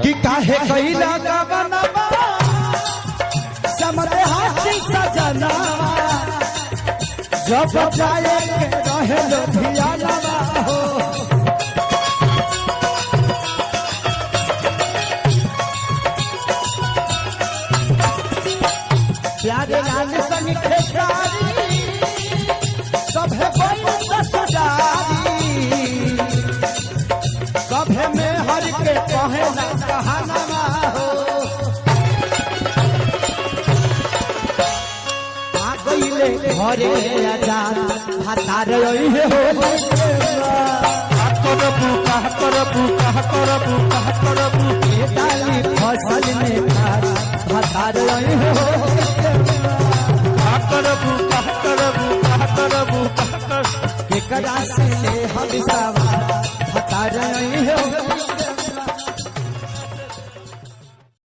कि काहे कैला गवनवा समरे हाथी सजना, जब जाए के रहे लुधियानवा हो। प्यारे लाल संग खेसारी सभे कोई ससुरारी, सभे में हर के कहे ना कहानवा हो। आ गईले घरे आजाद भातार रही हो। करबू कह करबू कह करबू कह करबू। ए डाली फसल में खाद भातार रही हो। कह करबू कह करबू कह करबू कह कर। केकरा से ले हम सवार।